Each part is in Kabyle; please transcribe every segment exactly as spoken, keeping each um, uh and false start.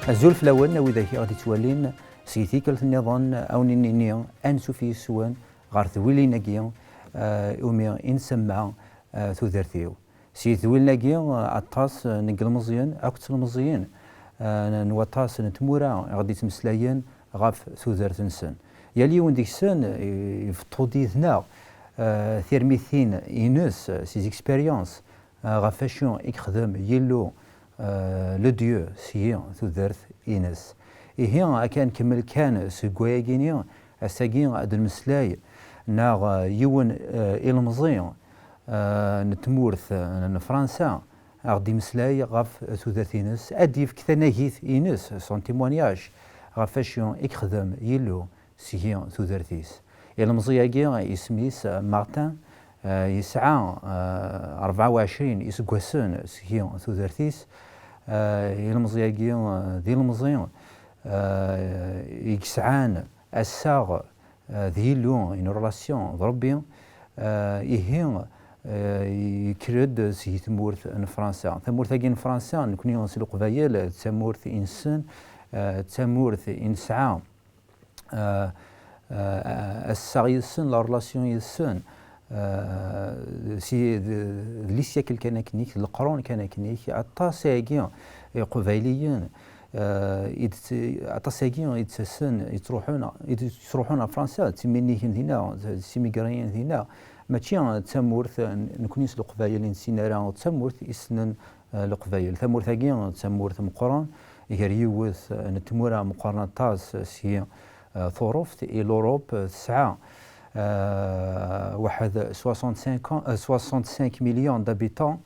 Azul fell-awen, a widak i ɣ-d-ittwalin seg tikkelt nniḍen, a wen-nini ansuf yis-wen ɣer tewwilin-agi, eh, umi i nsemma, eh, tudert-iw. Si tewwilin-agi, eh, aṭas, eh, n yilmeẓyen akked telmeẓyin, eh, n waṭas n tmura i ɣ-d-ittmeslayen ɣef tudert-nsen. Yal yiwen deg-sen, eh, ibeṭṭu-d yid-neɣ, eh, tirmitin-ines, eh, ses expériences, eh, ɣef wacu i yexdem Yillu, eh, le Dieu, seg tudert-ines. Ihi, akka nkemmel kan seg wayagi-ni, ass-agi ad d-nmeslay, neɣ, eh, yiwen, eh, ilemẓi, eh, n tmurt, eh, n Fransa, ad ɣ-d-imeslay ɣef tudert-ines, ad d-yefk tanagit-ines, son témoignage, ɣef wacu i yexdem Yillu seg tudert-is. Ilemẓi-agi isem-is, eh, Martin, eh, yesɛa, eh, rebɛa u ɛecrin iseggasen seg tudert-is. Eh, ilemẓi-agi, eh, d ilemẓi, eh, i yesɛan assaɣ, eh, d Yillu, une relation d Rebbi. Eh, ihi, eh, yekker-d seg tmurt n Fransa. Tamurt-agi n Fransa, nekni s Leqbayel, d tamurt i nessen, eh, d tamurt i nesɛa, eh, eh, assaɣ yid-sen, la relation yid-sen, eh, si, d, d les siècles kan akkenni, d leqrun kan akkenni, aṭas ayagi Iqbayliyen, eh, i d-, aṭas ayagi i d-ttasen, yettruḥun, i d-, yettruḥun ɣer Fransa, d timinikin dinna, d timigriyin dinna, mačči d tamurt, eh, nekni s Leqbayel i nessin ara, d tamurt i ssnen eh, Leqbayel. Tamurt-agi d tamurt meqqren, gar yiwet, eh, n tmura meqqren aṭas, eh, si, eh, Tuṛuft, i l'Europe, eh, tesɛa, eh, waḥed soixante-cinq ans, eh, soixante-cinq millions d'habitants.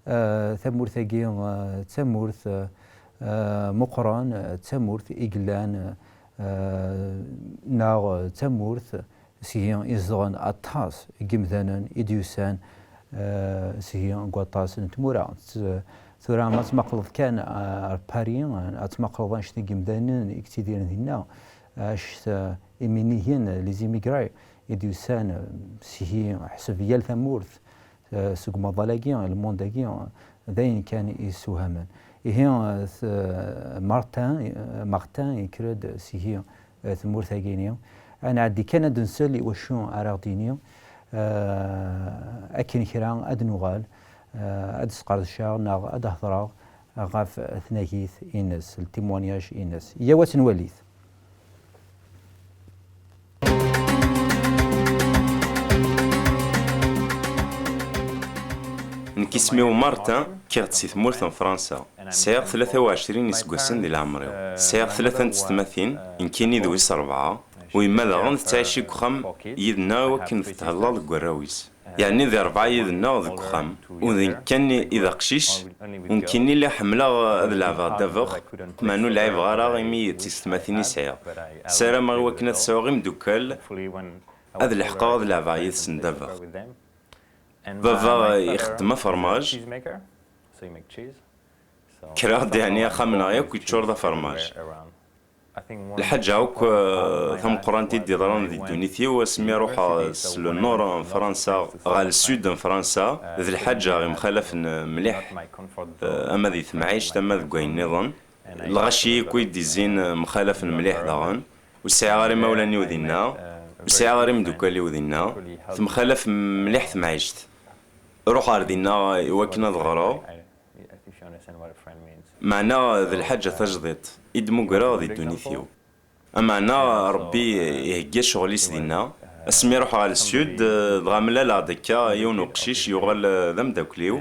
Eh, tamurt-agi, eh, d tamurt, eh, eh, meqqren, eh, d tamurt i yellan, eh, neɣ d tamurt seg-i i zedɣen aṭas n yimdanen i d-yusan, eh, seg-i deg waṭas n tmura. Tt-, tura ma tmaqleḍ kan, eh, ar Paris, eh, ad tmaqleḍ anect n yimdanen i yettidiren dinna, anect, eh, iminigen, les immigrés, i d-yusan, eh, seg-i ḥseb yal tamurt, eh, seg umaḍal-agi, lmund-agi, d ayen kan i yessewhamen. Ihi, eh, t-, Martin, eh, Martin yekker-d seg-i, eh, tmurt-agi-ni. Ad nɛeddi kan ad nsel i wacu ara ɣ-d-yini, eh, akken kra ad nuɣal, eh, ad d-sqerdceɣ neɣ ad d-hedreɣ ɣef tnagit-ines, le témoignage-ines. Yyaw ad tt-nwalit. Nekk isem-iw Martin, kkiɣ-d si tmurt n Fransa. Sɛiɣ tlata u ɛecrin iseggasen di leɛmer-iw. Sɛiɣ tlata n tetmatin, nekkini d wis rebɛa, u yemma daɣen tettɛici deg uxxam yid-neɣ i wakken tethella deg warraw-is. Yeɛni di rebɛa yid-neɣ deg uxxam, u d nekk kan i d aqcic, u nekkini lliɣ ḥemmleɣ ad leɛbeɣ ddabex, meɛna ur lɛibeɣ ara imi d tisetmatin i sɛiɣ. Ssarameɣ i wakken ad sɛuɣ imeddukal, ad leḥqeɣ ad leɛbeɣ yid-sen ddabex. Baba ixeddem afermaj. Kkreɣ-d, yeɛni axxam-nneɣ yakk yeččur d afermaj. Lḥaǧa akk, eh, tameqqrant i d-iḍran di ddunit-iw, asmi ruḥeɣ s le nord n Fransa ɣer le sud n Fransa, d lḥaǧa imxalafen mliḥ, eh, ama di temɛict, ama deg wayen nniḍen. Lɣaci akk i d-izzin, eh, mxalafen mliḥ daɣen. Ur sɛiɣ ara imawlan-iw dinna, ur sɛiɣ ara imeddukal-iw dinna. Temxalaf mliḥ temɛict. Ruḥeɣ ar dinna i wakken ad ɣreɣ. Meɛna d lḥaǧa tajdiṭ i d-mmugreɣ di ddunit-iw. Ameɛna Ṛebbi ihegga ccɣel-is dinna. Asmi ruḥeɣ ɣer le sud, dɣa mlaleɣ-d akka yiwen uqcic yuɣal d ameddakel-iw.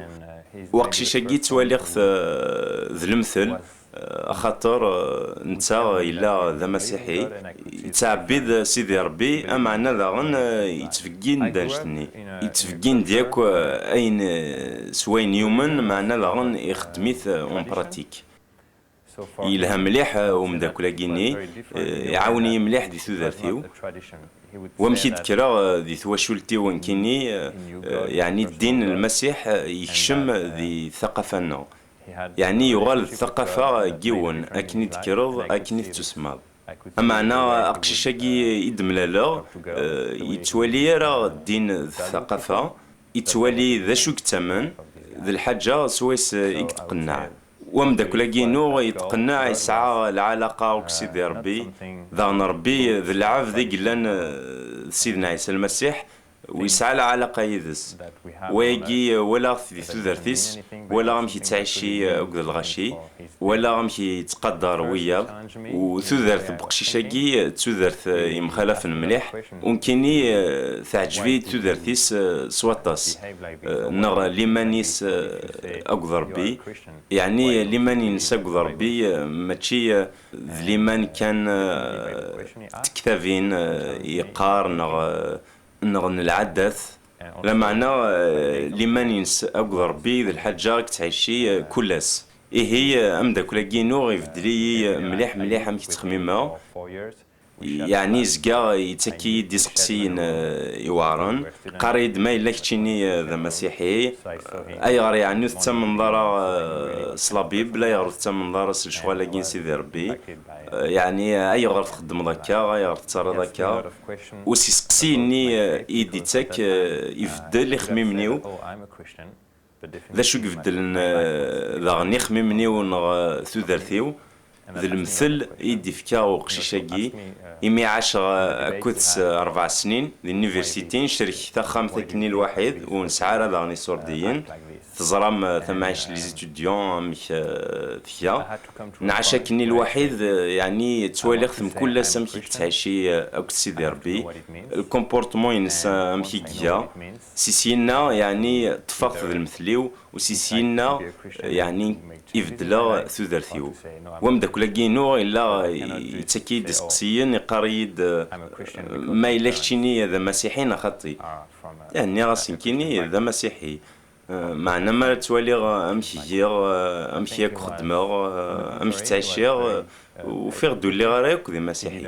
U aqcic-agi ttwaliɣ-t, eh, d lemtel, eh, axaṭer, eh, netta yella d amasiḥi. Yettɛebbid Sidi Ṛebbi, ameɛna daɣen, eh, yettbeggin-d annect-nni. Yettbeggin-d yakk, eh, ayen, eh, s wayen yumen, meɛna daɣen ixeddem-it, eh, en pratique. Yelha mliḥ, eh, umeddakel-agi-nni, eh, iɛawen-iyi mliḥ di tudert-iw. Wamek i d-kkreɣ, eh, di twacult-iw nekkini, eh, eh, yeɛni ddin n Lmasiḥ, eh, yekcem di taqafa-nneɣ. Yeɛni yuɣal d taqafa n yiwen, akken i d-tekkreḍ, akken i tettusemmaḍ. Ameɛna aqcic-agi i d-mlaleɣ, eh, yettwali ara ddin d taqafa, yettwali d acu i yettamen, d lḥaǧa swayes i yetqenneɛ. U ameddakel-agi-inu yettqenneɛ yesɛa lɛalaqa akked Sidi Ṛebbi, daɣen Ṛebbi d lɛebd i yellan, eh, d Sidna Ɛisa Lmasiḥ, u yesɛa lɛalaqa yid-s. Wayagi, eh, walaɣ-t di tudert-is, walaɣ amek yettɛici, eh, akked lɣaci, walaɣ amek yettqadar wiyaḍ, u tudert n weqcic-agi, eh, d tudert, eh, yemxalafen mliḥ, u nekkini, eh, teɛǧeb-iyi tudert-is, eh, s waṭas, eh, neɣ liman-is, eh, akked Ṛebbi. Yeɛni liman-ines akked Ṛebbi, eh, mačči, eh, d liman kan, eh, d tektabin, eh, yeqqar neɣ, eh, neɣ n lɛadat. Lameɛna, eh, liman-ines akked Ṛebbi d lḥaǧa i yettɛici, eh, kul ass. Ihi, eh, ameddakel-agi-inu ibeddel-iyi, eh, mliḥ, mliḥ amek ttxemmimeɣ. Yeɛni yezga yettak-iyi-d iseqsiyen, eh, iweɛṛen. Yeqqar-iyi-d ma yella keččini, eh, d amasiḥi, ayɣer yeɛni ur tettamneḍ ara, eh, s la Bible, ayɣer ur tettamneḍ ara s lecɣal-agi n Sidi Ṛebbi? Eh, yeɛni, eh, ayɣer txeddmeḍ akka, ayɣer tettarraḍ akka? U s iseqsiyen-nni, eh, i yi-d-ittak, eh, ibeddel ixemmimen-iw. D acu i ibeddlen, eh, daɣen ixemmimen-iw neɣ, eh, tudert-iw? D lemtel i yi-d-ifka uqcic-agi, imi ɛaceɣ, eh, akked-s, eh, ṛebɛa snin di l'université, necrek taxxamt akken i lwaḥid, ur nesɛi ara daɣen iṣurdiyen. Teẓram, eh, tamɛict n les étudiants, amek, eh, tga. Nɛac akken i lwaḥid, eh, yeɛni ttwaliɣ-t mkul ass amek i yettɛici, eh, akked Sidi Ṛebbi. Lkumportman-ines, eh, amek i iga. Si syenna, yeɛni ṭṭfeɣ-t d lemtel-iw, u si syenna, yeɛni ibeddleɣ tudert-iw. Wa ameddakel-agi-inu yella yettak-iyi-d iseqsiyen, yeqqar-iyi-d, eh, ma yella keččini d amasiḥi neɣ xaṭi. Ih, nniɣ-as nekkini d amasiḥi. Eh, meɛna mi ara ttwaliɣ, eh, amek giɣ, eh, amek akk xeddmeɣ, eh, amek ttɛiciɣ, eh, ufiɣ-d ur lliɣ ara akk d imasiḥi.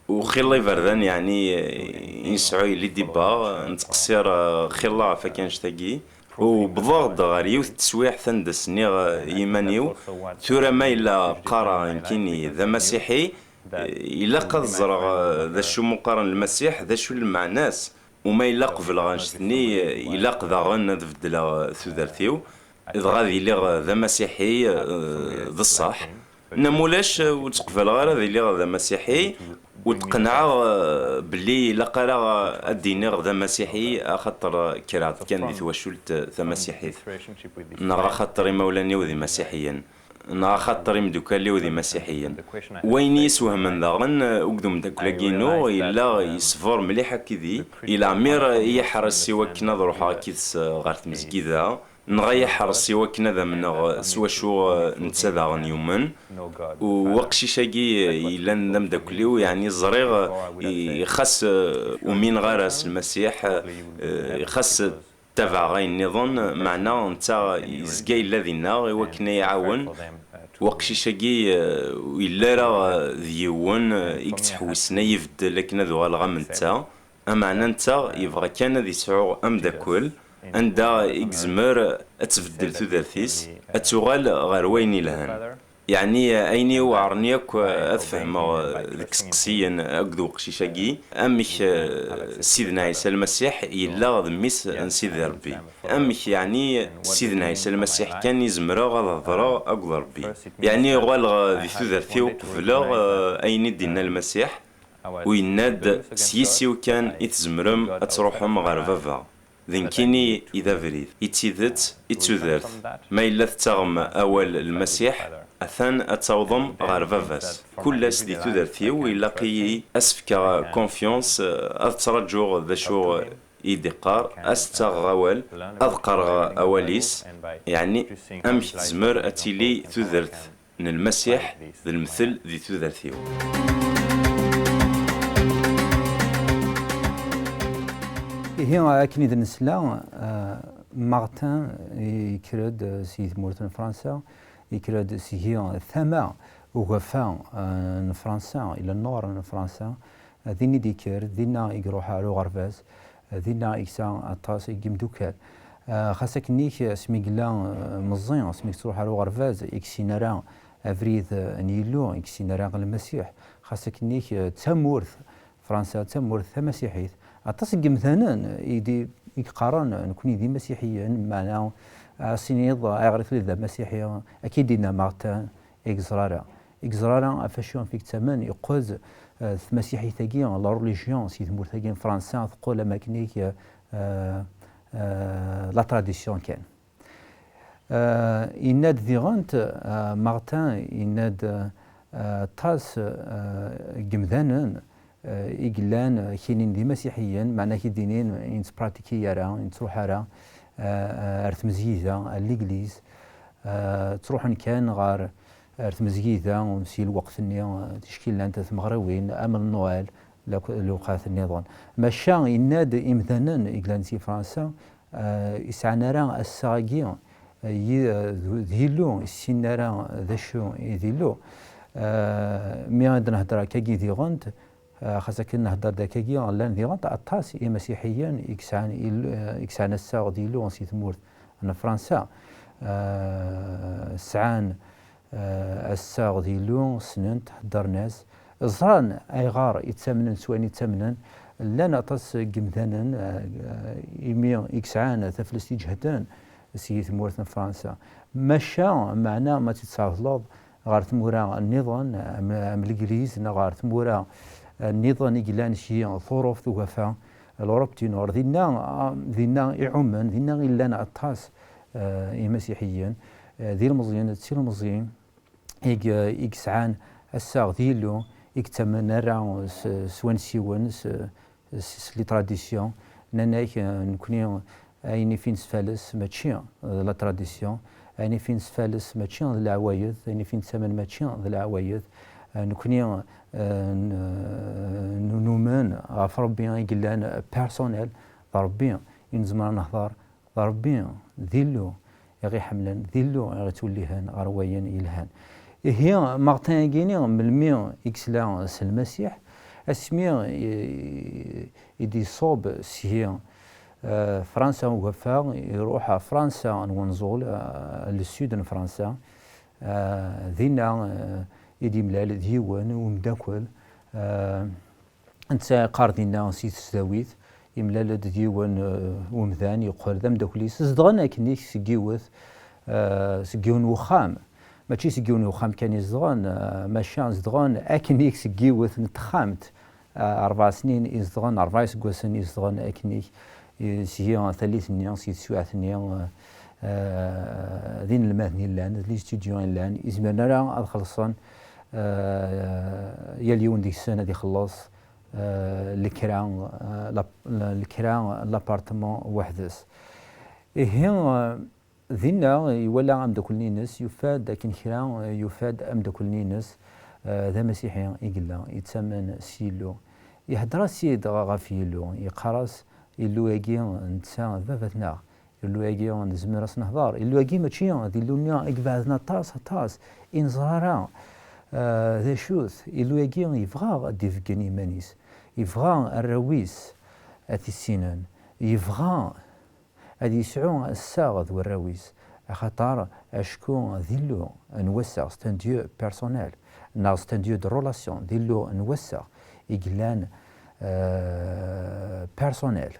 U xilla iberdan, yeɛni, eh, i nesɛu yelli d ibba, nettqessir, eh, xilla ɣef akka annect-agi. U wwḍeɣ-d ɣer yiwet n teswiɛt anda s-nniɣ, eh, i yiman-iw, tura ma yella qqareɣ nekkini d amasiḥi, eh, ilaq ad ẓreɣ, eh, d acu mu qqaren Lmasiḥ, d acu lmeɛna-s. U ma yella qebleɣ annect-nni, ilaq daɣen ad beddleɣ tudert-iw, dɣa ad iliɣ d amasiḥi, eh, d ṣṣeḥ. Neɣ ma ulac, eh, ur ttqebaleɣ ara ad iliɣ d amasiḥi, ur tqenɛeɣ, eh, belli ilaq ara ad d-iniɣ d amasiḥi, axaṭer kkreɣ-d kan di twacult tamasiḥit, neɣ axaṭer imawlan-iw d imasiḥiyen, neɣ axaṭer imeddukal-iw d imasiḥiyen. Wayen i yi-iswehmen daɣen, eh, akked umeddakel-agi-inu, yella yesber mliḥ akked-i. I leɛmir i yi-iḥerres i wakken ad ruḥeɣ akked-s, eh, ɣer tmezgida, neɣ i yi-iḥerres i wakken ad amneɣ, eh, s wacu, eh, netta daɣen yumen. U waqcic-agi, eh, yellan d ameddakel-iw, yeɛni ẓriɣ, eh, i-, xas, eh, umineɣ ara s Lmasiḥ, eh, xas ttabaɛeɣ ayen nniḍen, meɛna netta yezga yella dinna i wakken ad yi-iɛawen. Waqcic-agi, eh, ur yelli ara, eh, d yiwen, eh, i yettḥewwisen ad yi-ibeddel akken ad uɣaleɣ am netta. Ameɛna netta yebɣa kan ad yesɛu ameddakel anda i yezmer ad tbeddel tudert-is, ad tuɣal ɣer wayen yelhan. Yeɛni, ayen i iweɛren yakk, eh, ad fehmeɣ, eh, deg iseqsiyen akked uqcic-agi, amek, eh, Sidna Ɛisa Lmasiḥ yella d mmi-s n Sidi Ṛebbi. Amek, yeɛni, Sidna Ɛisa Lmasiḥ kan i zemreɣ ad hedṛeɣ akked Ṛebbi? Yeɛni, uɣaleɣ, eh, di tudert-iw, qebleɣ, eh, ayen i d-inna Lmasiḥ, u yenna-d, "S yis-iw kan i tzemrem ad truḥem ɣer Baba." D nekkini i d abrid, i d tidet, i d tudert. Ma yella tettaɣem awal n Lmasiḥ, atan ad tawḍem ɣer Baba-s. Kul ass di tudert-iw ilaq-iyi ad s-fkeɣ confiance, eh, ad ttṛaǧuɣ d acu i d-iqqar, ad s-ttaɣeɣ awal, ad qqareɣ awal-is, yeɛni amek tezmer ad tili tudert n Lmasiḥ d lemtel di tudert-iw. Ihi, akken i d-nesla, eh, Martin yekker-d, eh, si tmurt n Fransa, yekker-d seg tama ugafa, eh, n Fransa, ila nord n Fransa, eh, din i d-yekker, dinna i iruḥ ar uɣerbaz, eh, dinna i yesɛa aṭas n yimeddukal. Eh, xas akken-ik, asmi yella, eh, meẓẓi, asmi yettruḥ ar uɣerbaz, i yessin ara abrid, eh, n Yillu, i yessin ara Lmasiḥ. Xas akken-ik, eh, d tamurt, Fransa d tamurt tamasiḥit. Aṭas n yemdanen i d-, i yeqqaren, eh, nekni d imasiḥiyen, meɛna, Ad as-tiniḍ ayɣer i telliḍ d amasiḥi, akka i d-yenna Martin, i yeẓra ara. I yeẓra ara ɣef wacu i yettamen, yeqqel, eh, d tmasiḥit-agi, la religion, si tmurt-agi n Fransa, teqqel am akken-ik, eh, eh, la tradition kan. Eh, yenna-d diɣen, eh, Martin, yenna-d, eh, aṭas, eh, n yemdanen, eh, i yellan, eh, kinin d imasiḥiyen, meɛna k-id-inin, ur nettpratiki ara, ur nettruḥ ara, eh, eh, ar tmezgida, ar l'église, eh, ttruḥen kan ɣer, ar tmezgida, si lweqt-nni, eh, ticki llant tmeɣriwin, am Noël, lak-, lewqat nniḍen. Maca yenna-d imdanen i yellan si Fransa, eh, yesɛan ara assaɣ-agi, eh, yi-, eh, d, d Yillu, ur ssinen ara d acu i d Yillu. Eh, mi ad nehder akkagi diɣen, eh, xas akken nehder-d akkagi, llan diɣen aṭas imasiḥiyen i yesɛan Illu, eh, i yesɛan assaɣ d Yillu si tmurt n Fransa. Eh, sɛan, eh, assaɣ d Yillu, ssnen-t, heddren-as, ẓran ayɣer i ttamnen s wayen i ttamnen. Llan aṭas n yemdanen, eh, imi i yesɛan taflest iǧehden si tmurt n Fransa. Maca, meɛna ma tt-id-tɛeḍleḍ ɣer tmura nniḍen, am, am Legliz, neɣ ɣer tmura, eh, nniḍen i yellan si Tuṛuft Ugafa, l'Europe du Nord, dinna, ah, dinna i ɛummen, dinna i llan aṭas, eh, imasiḥiyen, eh, d ilmeẓyen, d tilmeẓyin, i, i yesɛan assaɣ d Yillu, i yettamen ara s, s wansiwen, s, s, s les traditions, nnan-ak, eh, nekni ayen i fi nesfales mačči d la tradition, ayen i fi nesfales mačči d leɛwayed, ayen i fi nettamen mačči d leɛwayed, eh, nekni, eh, n-, n-, numen ɣef Ṛebbi i yellan personnel, d Ṛebbi i nezmer ad nehder, d Ṛebbi, d Illu i ɣ-iḥemmlen, d Illu i ɣ-ittwellihen ɣer wayen yelhan. Ihi, Martin-agi-ni, melmi i yesla s Lmasiḥ, asmi i, i d-iṣub si, eh, Fransa Ugafa, iruḥ ɣer Fransa n Wenẓul, eh, le sud n Fransa, eh, dinna, eh, i d-imlal d yiwen umeddakel, eh, Netta yeqqar dinna si tesdawit, imlal-d d yiwen, eh, umdan, yeqqel d ameddakel-is. Zedɣen akkenni seg yiwet, eh, seg yiwen n wexxam. Mačči seg yiwen n wexxam kan i zedɣen, eh, maca zedɣen akkenni seg yiwet n texxamt. Eh, rebɛa snin i zedɣen, rebɛa iseggasen i zedɣen akkenni, eh, si tallit-nni, si teswiɛt-nni, eh, eh, d inelmaden i llan, d les étudiants i llan, izmiren ara ad xellṣen, eh, yal yiwen deg-sen ad ixelleṣ, eh, lekra, eh, la, la, lekra n l'appartement weḥd-s. Ihi, eh, dinna iwala ameddakel-nni-ines, yufa-d akken kra, eh, yufa-d ameddakel-nni-ines, eh, d amasiḥi i yella, yettamen s Yillu. Ihedder-as-id ɣef Yillu, yeqqar-as, Illu-agi netta d baba-tneɣ. Illu-agi nezmer ad s-nehder. Illu-agi mačči d Illu-nni i ibeɛden aṭas, aṭas, i neẓra ara, eh, d acu-t. Illu-agi yebɣa ad d-ibeggen iman-is. Yebɣa arraw-is ad t-issinen. Yebɣa ad yesɛu assaɣ d warraw-is. Axaṭer acku d Illu n wassaɣ, c'est un Dieu personnel, neɣ c'est un Dieu de relation, d Illu n wassaɣ i yellan, eh, personnel.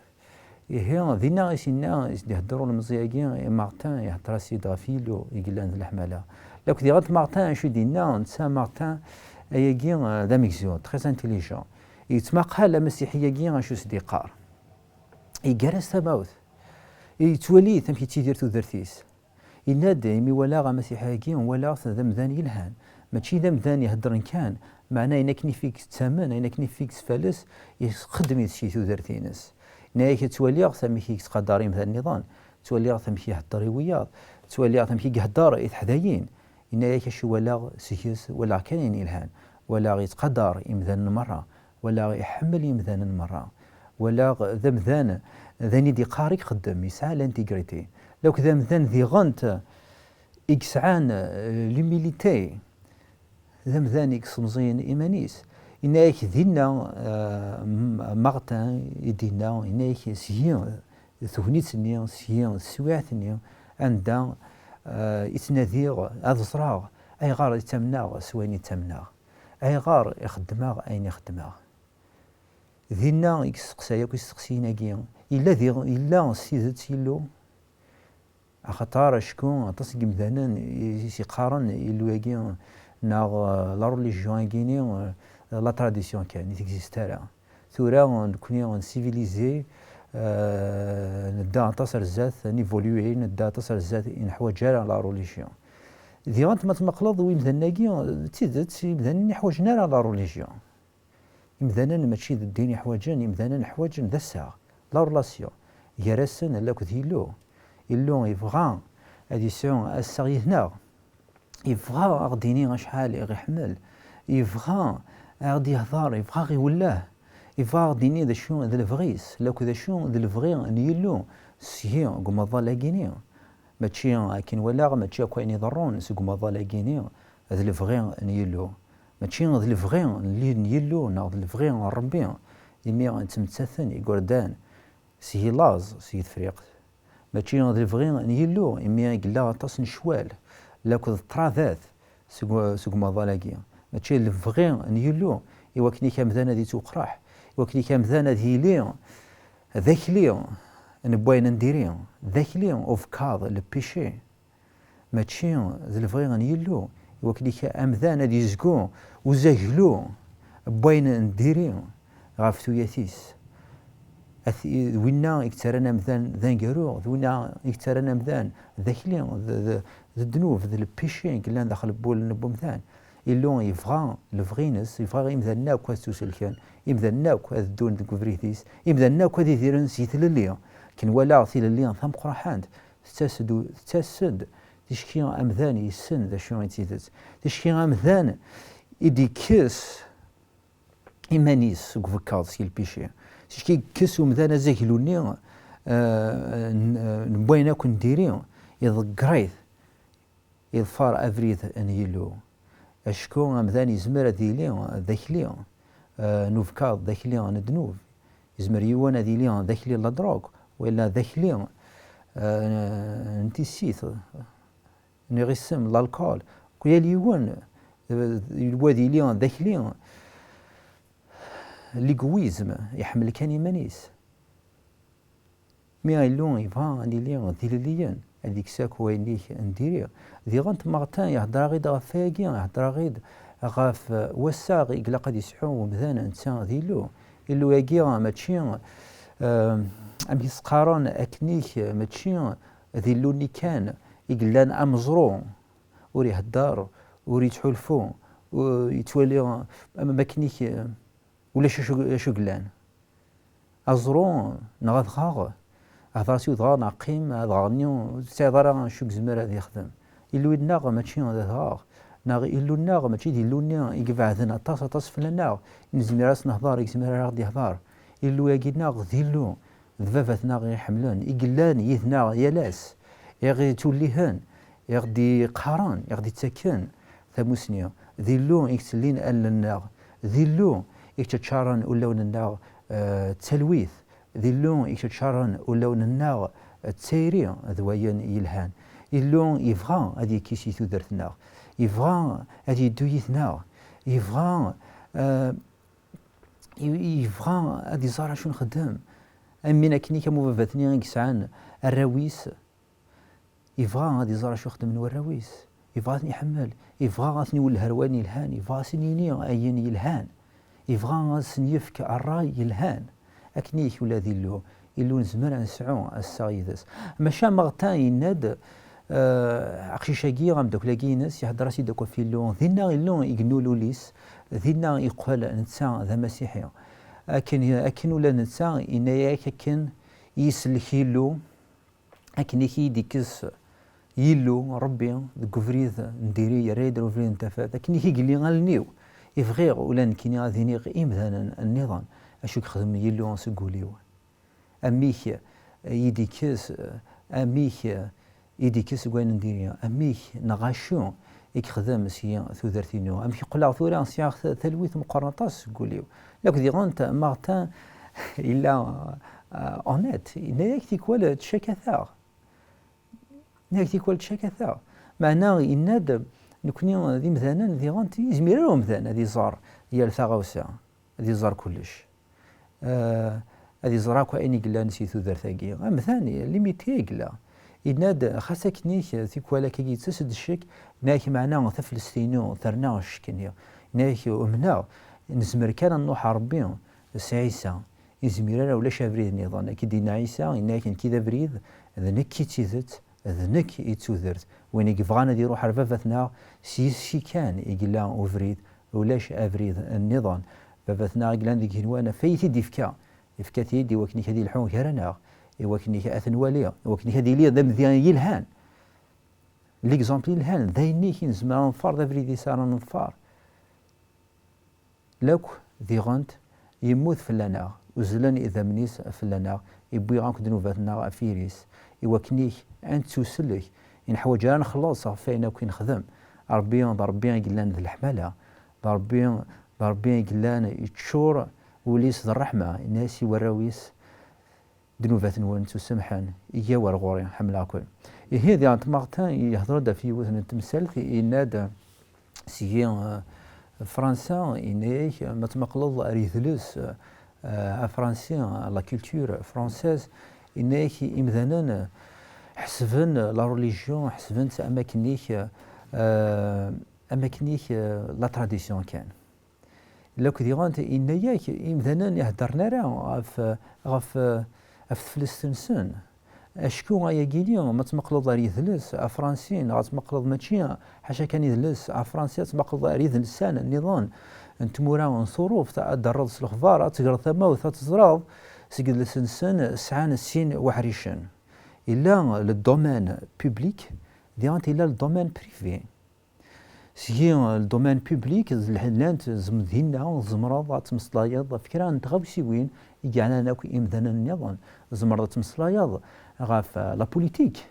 Ihi, dinna i s-yenna, i s-d-ihedder ulemẓi-agi i Martin, ihedder-as-id ɣef Yillu i yellan d leḥmala. Lakk diɣen Martin, acu i d-yenna, netta Martin, ayagi, eh, d amegzu, très intelligent. Yettmaqal amasiḥi-agi, acu s-d-iqqar. Yeggar-as tamawt. Yettwali-t amek yettidir tudert-is. Yenna-d, imi walaɣ amasiḥi-agi, walaɣ-t d amdan yelhan. Mačči d amdan iheddren kan, meɛna ayen akken i f-ig tettamen, ayen akken i f-ig tesfales, yesxeddem-it si tudert-ines. Yenna-yak, ttwaliɣ-t amek i yettqadar imdanen nniḍen, ttwaliɣ-t amek ihedder i wiyaḍ, ttwaliɣ-t amek i ihedder i teḥdayin. Yenna-yak, acu walaɣ seg-s, walaɣ kan ayen yelhan. Walaɣ yettqadar imdanen merra, walaɣ iḥemmel imdanen merra, walaɣ d amdan, d ayen i d-iqqar i ixeddem, yesɛa l'intégrité. Lakk d amdan diɣen i yesɛan, eh, l'humilité, d amdan i yessemẓiyen iman-is. Yenna-yak dinna, eh, M-, Martin i d-yenna, yenna-yak seg-i tegnit-nni, seg-i teswiɛt-nni, anda, eh, i ttnadiɣ ad ẓreɣ ayɣer i ttamneɣ s wayen i ttamneɣ, ayɣer i xeddmeɣ ayen i xeddmeɣ. Dinna i yesteqsa yakk isteqsiyen-agi, yella diɣ-, yella s tidet Yillu? Axaṭer acku aṭas n yimdanen i s-yeqqaren Illu-agi neɣ, euh, la religion-agi-ni, euh, la tradition kan, i teɣzist ara. Tura nekkni n civilisé, euh, nedda aṭas ar zdat, n évolué, nedda aṭas ar zdat, i neḥwaǧ ara la religion. Diɣen ma tmaqleḍ imdanen-agi, d tidet, imdanen ḥwaǧen ara la religion. Imdanen mačči d ddin i ḥwaǧen, imdanen ḥwaǧen d assaɣ, la relation, gar-asen akked Yillu. Illu yebɣa ad yesɛu assaɣ yid-neɣ. Yebɣa a ɣ-d-yini acḥal i ɣ-iḥemmel. Yebɣa a ɣ-d-yehḍer, yebɣa a ɣ-iwelleh. Yebɣa a ɣ-d-yini d acu d lebɣi-s, lakk d acu d lebɣi n Yillu seg umaḍal-agi-ni. Mačči akken walaɣ, mačči akk ayen iḍerrun seg umaḍal-agi-ni d lebɣi n Yillu. Mačči d lebɣi n li-, n Yillu neɣ d lebɣi n Ṛebbi, imi ttmettaten igerdan seg laẓ, seg Tefriqt. Mačči d lebɣi n Yillu, imi i yella aṭas n ccwal, lakk d ṭṭradat seg, seg umaḍal-agi. Mačči d lebɣi n Yillu, i wakken-ik amdan ad yettweqraḥ, i wakken-ik amdan ad yili d akli n wayen n diri, d akli uvkaḍ, le péché. Mačči d lebɣi n Yillu, i wakken-ik amdan ad yezgu uzaglu n wayen n diri ɣef tuyat-is. At-, d winna i yettarran amdan d aneggaru, d winna i yettarran amdan d akli, d, d, d ddnub, d le péché i yellan daxel n wul n wemdan. Illu yebɣa lebɣi-ines, yebɣa imdanen akk ad ttuselken, imdanen akk ad ddun deg ubrid-is, imdanen akk ad idiren si tlelli. Akken walaɣ tilelli tameqqraḥant, tettas-d, tettas-d ticki amdan yessen d acu i d tidet. Ticki amdan i d-ikkes iman-is seg ubekkaḍ, seg lpici. Ticki yekkes umdan azaglu-nni, eh, n, n wayen akk n diri, iḍegger-it, iḍfer abrid n Yillu. Acku amdan yezmer ad yili d akli, eh, n ubekkaḍ, d akli n ddnub. Yezmer yiwen ad yili d akli n la drogue, wala d akli, eh, n tissit, n iɣisem, lalkul. Yal yiwen, eh, wa ad yili d akli, l'égoïsme, iḥemmel kan iman-is. Mi Illu yebɣa ad nili d ilelliyen, ad ikkes akk wayen-ik n diri. Diɣen Martin ihedder-aɣ-id ɣef wayagi, ihedder-aɣ-id ɣef, eh, wassaɣ i ilaq ad yesɛu umdan netta d Illu. Illu-agi mačči, eh, amek i s-qqaren, akken-ik, mačči d Illu-nni kan i yellan ameẓru, ur ihedder, ur yettḥulfu, ur yettwali, am, am akken-ik, eh, ulac acu, acu yellan. Aẓru, neɣ adɣaɣ, hder-as i udɣaɣ, neɣ qqim, adɣaɣ-nni ur tesɛiḍ ara acu yezmer ad yexdem. Illu-nneɣ mačči d adɣaɣ, neɣ Illu-nneɣ mačči d Illu-nni i ibeɛden aṭas, aṭas fell-aneɣ, i nezmir ad s-nehder, i yezmer ara ɣ-d-yehder. Illu-agi-nneɣ d Illu, d Baba-tneɣ i ɣ-iḥemmlen, i yellan yid-neɣ yal ass, i ɣ-ittwellihen, i ɣ-d-iqqaren, i ɣ-d-ittaken tamusni. D Illu i yettellin allen-nneɣ, d Illu i yetteččaren ulawen-nneɣ, eh, d talwit, d Illu i yetteččaren ulawen-nneɣ d tayri d wayen yelhan. Illu yebɣa ad yekkis i tudert-nneɣ, yebɣa ad yeddu yid-neɣ, yebɣa, eh, i-, yebɣa ad iẓer acu nxeddem. Am win akken-ik am ubabat-nni i yesɛan arraw-is, yebɣa ad iẓer acu xeddmen warraw-is, yebɣa ad ten-iḥemmel, yebɣa ad ten-iwelleh ar wayen yelhan, yebɣa ad sen-yini ayen yelhan, yebɣa ad sen-yefk ṛṛay yelhan. Akken-ik ula d Illu, Illu nezmer ad nesɛu assaɣ yid-s. Maca Martin yenna-d, eh, aqcic-agi, ameddakel-agi-ines, ihedder-as-id akk ɣef Illu. Dinna Illu i yennul ul-is, dinna yeqqel netta d amasiḥi. Akken, akken ula d netta yenna-yak akken i yi-isellek Illu, akken i yi-d-ikkes Yillu, Ṛebbi, deg ubrid n diri, yerra-yi-d ɣer ubrid n tafat, akken i yi-yelli allen-iw, i bɣiɣ ula nekkini ad iniɣ i yimdanen nniḍen acu i yexdem Yillu seg wul-iw. Amek i yi-d-ikkes, amek i yi-d-ikkes seg wayen n diri, amek neɣ acu i yexdem si tudert-inu, amek qqleɣ tura sɛiɣ ta-, talwit meqqren aṭas seg wul-iw. Lakk diɣen Martin yella, euh, honnête, yenna-yak tikwal ttcakateɣ. Yenna-yak tikwal ttcakateɣ. Meɛna yenna-d, nekni d imdanen, diɣen yezmir ara umdan ad iẓer yal taɣawsa, ad iẓer kullec. Eh, ad iẓer akk ayen i yellan si tudert-agi. Amdan, limité i yella. Yenna-d, xas akken-ik tikwal akka yettas-d ccek, yenna-ak meɛna taflest-inu terna ccek-nni. Yenna-ak umneɣ, nezmer kan ad nruḥ ɣer Rebbi s Ɛisa, izmir ara ulac abrid nniḍen. Akka i d-yenna Ɛisa, yenna-ak nekk i d abrid, d nekk i d tidet, d nekk i d tudert. Win i yebɣan ad iruḥ ar baba-tneɣ, s yis-i kan i yella ubrid, ulac abrid nniḍen. Baba-tneɣ i yellan deg igenwan, ɣef ay t-id-ifka, ifka-t-id i wakken ad ilḥu gar-aneɣ, i wakken ad t-nwali, i wakken ad yili d amedya yelhan. L'exemple yelhan, d ayen-ik i nezmer ad neḍfer, d abrid-is ara neḍfer. Lakk diɣent yemmut fell-aneɣ, uzzlen idammen-is fell-aneɣ, iwwi akk ddnubat-nneɣ ɣef yiri-s, i wakken-ik ad nettusellek, i neḥwaǧ ara nxelleṣ ɣef wayen akk i nexdem. Ṛebbi d Ṛebbi i yellan d leḥmala, d Ṛebbi, d Ṛebbi i yellan yeččur wul-is d ṛṛeḥma, yenna-yas i warraw-is, ddnubat-nwen ttusemḥen, iga war ɣur-i, ḥemmleɣ-ken. Ihi, diɣen Martin yehder-d ɣef yiwet n temsalt, yenna-d, seg, eh, Fransa, yenna-yak, ma tmaqleḍ ar yidles, eh, afransi, la culture française, yenna-yak imdanen ḥesben la religion, ḥesben-tt am akken-ik, eh, am akken-ik, eh, la tradition kan. Lakk diɣen yenna-yak imdanen ur heddren ara ɣef, ɣef, ɣef teflest-nsen. Acku ayagi-ni, ma tmaqleḍ ar yidles afransi, neɣ ad tmaqleḍ mačči ḥaca kan idles afransi, ad tmaqleḍ ar idelsan nniḍen n tmura n Tuṛuft, ad d-terreḍ s lexbar, ad tegreḍ tamawt, ad teẓreḍ seg idles-nsen sɛan sin weḥricen. Yella le domaine public, diɣen yella le domaine privé. Seg le domaine public, llant zem-, dinna tzemreḍ ad tmeslayeḍ ɣef kra n tɣawsiwin i yeɛnan akk imdanen nniḍen. Tzemreḍ ad tmeslayeḍ ɣef, eh, la politique,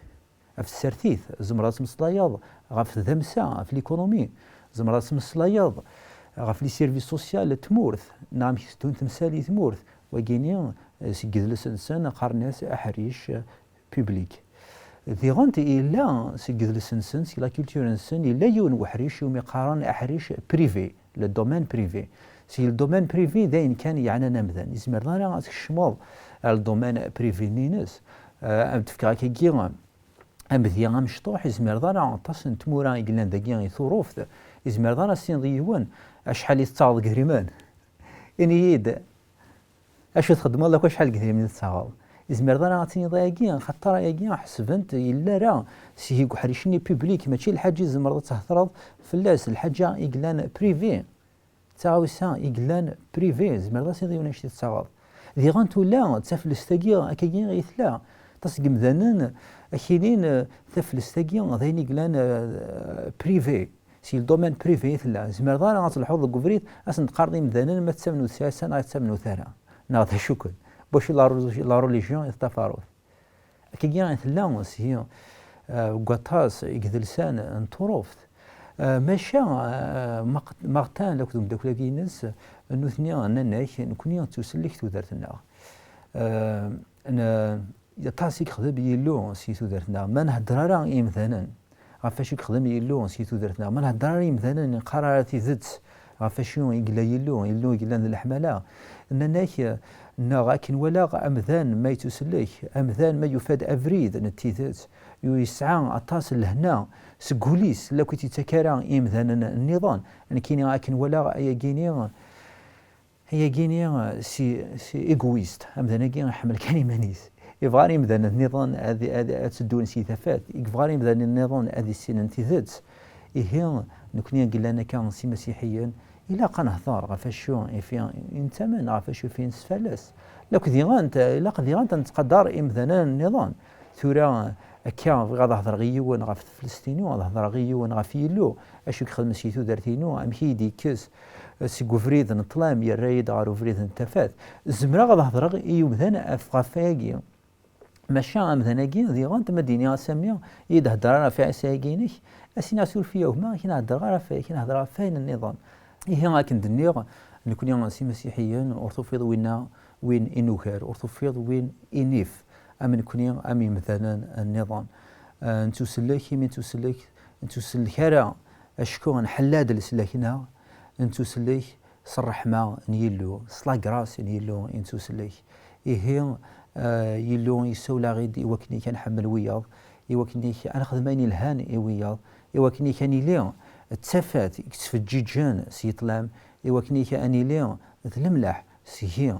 ɣef tsertit, tzemreḍ ad tmeslayeḍ ɣef tdamsa, ɣef l'économie, tzemreḍ ad tmeslayeḍ ɣef les services sociaux n tmurt, neɣ amek i teddun temsal i tmurt. Wagini, eh, seg idles-nsen qqaren-as aḥric, eh, public. Diɣen yella seg idles-nsen, seg la culture-nsen, yella yiwen weḥric iwumi qqaren aḥric privé, le domaine privé. Seg le domaine privé, d ayen kan yeɛnan amdan. Izmer ara ad tkecmeḍ ar le domaine privé-nni-ines. Eh, ad d-fkeɣ akkagi amedya amecṭuḥ, izmer ara aṭas n tmura i yellan dagi i Tuṛuft, izmer ara s-tiniḍ i yiwen, acḥal i tettaɣeḍ deg idrimen? Ini-yi-d, acu txeddmeḍ akk, acḥal n yidrimen i tettaɣeḍ? Izmer ara ad tiniḍ ayagi, xaṭer ayagi ḥesben-t yella ara seg uḥric-nni public, mačči lḥaǧa i tzemreḍ ad thedreḍ fell-as, lḥaǧa i yellan privé. D taɣawsa i yellan privé, tzemreḍ ad tiniḍ yiwen anect i tettaɣeḍ. Diɣen ula d taflest-agi akkagi i tella. Aṭas n yimdanen ad k-inin, eh, taflest-agi d ayen i yellan, eh, privé. Si le domaine privé i tella. Tzemreḍ ara ad telḥuḍ deg ubrid, ad sen-teqqareḍ i yimdanen ma ttamnen s Ɛisa neɣ ur ttamnen ara, neɣ d acu kan. Bac la, la religion i teṭṭafareḍ. Akkagi i tella si, eh, deg waṭas n yidelsan n Tuṛuft. Eh, maca, eh, Maq-, Martin akked umeddakel-agi-ines, nutni nnan-ak, nekni nettusellek tudert-nneɣ. Eh, n-, aṭas i yexdem Yillu si tudert-nneɣ. Ma nhedder ara i yimdanen ɣef wacu i yexdem Yillu si tudert-nneɣ, ma nhedder ara i yimdanen, neqqar ara tidet ɣef wacu i yella Yillu, Yillu i yellan d leḥmala, nnan-ak, neɣ akken walaɣ amdan ma yettusellek, amdan ma yufa-d abrid n tidet, yesɛa aṭas n lehna seg wul-is, la ken-yettak ara i yimdanen nniḍen. Nekkini akken walaɣ ayagini, ayagini, si, si égoïste, amdan-agi iḥemmel kan iman-is. Yebɣa ara imdanen nniḍen ad, ad, ad teddun si tafat. Yebɣa ara imdanen nniḍen ad issinen tidet. Ihi, nekni i yellan akka s imasiḥiyen, ilaq ad nehder ɣef wacu ifi nettamen, ɣef wacu ifi nesfales. Lakk diɣen, ilaq diɣen ad nettqadar imdanen nniḍen. Tura, akka, bɣiɣ ad hedreɣ i yiwen ɣef teflest-inu, ad hedreɣ i yiwen ɣef Yillu, acu i yexdem si tudert-inu, amek i yi-d-yekkes seg ubrid n ṭṭlam, yerra-yi-d ɣer ubrid n tafat. Zemreɣ ad hedreɣ i yimdanen ɣef, ɣef wayagi. Maca amdan-agi, diɣen, ma d-iniɣ a Sami, i d-hedder ara ɣef Ɛisa-agi-inek, a s-iniɣ suref-iyi a gma, i k-n-heddreɣ ara ɣef, i k-n-heddreɣ ɣef wayen nniḍen. Ihi, akken d-nniɣ, nekni s imasiḥiyen, ur tufiḍ winna win i nugar, ur tufiḍ win i nif, am nekni, am yimdanen nniḍen. Eh, nettusellek, imi nettusellek, nettusellek ara acku nḥella-d leslak-nneɣ, nettusellek s ṛṛeḥma n Yillu, s la grâce n Yillu i nettusellek. Ihi, eh, Yillu yessawel-aɣ-id i wakken i kan nḥemmel wiyaḍ, i wakken-ik ad nexdem ayen ilhan i wiyaḍ, i wakken-ik ad nili d tafat i yettfeǧǧiǧen s yeṭlam, i wakken-ik ad nili d lemleḥ seg-i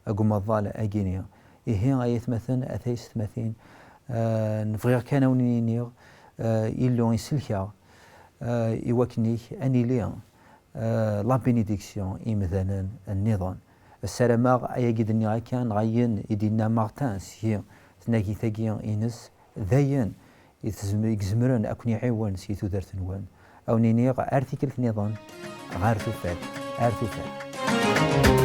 deg umaḍal-agi-ni. Ihi ay atmaten, a taysetmatin, eh, bɣiɣ kan a wen-iniɣ, eh, Illu isellek-aɣ, eh, i wakken-ik ad nili, eh, la bénédiction i yimdanen nniḍen. Ssarameɣ ayagi d-nniɣ akka, neɣ ayen i d-yenna Martin seg tnagit-agi ines, d ayen i tezm-, i izemren ad ken-iɛiwen si tudert-nwen. A wen-iniɣ ar tikkelt nniḍen, ɣer tufat, ar tufat.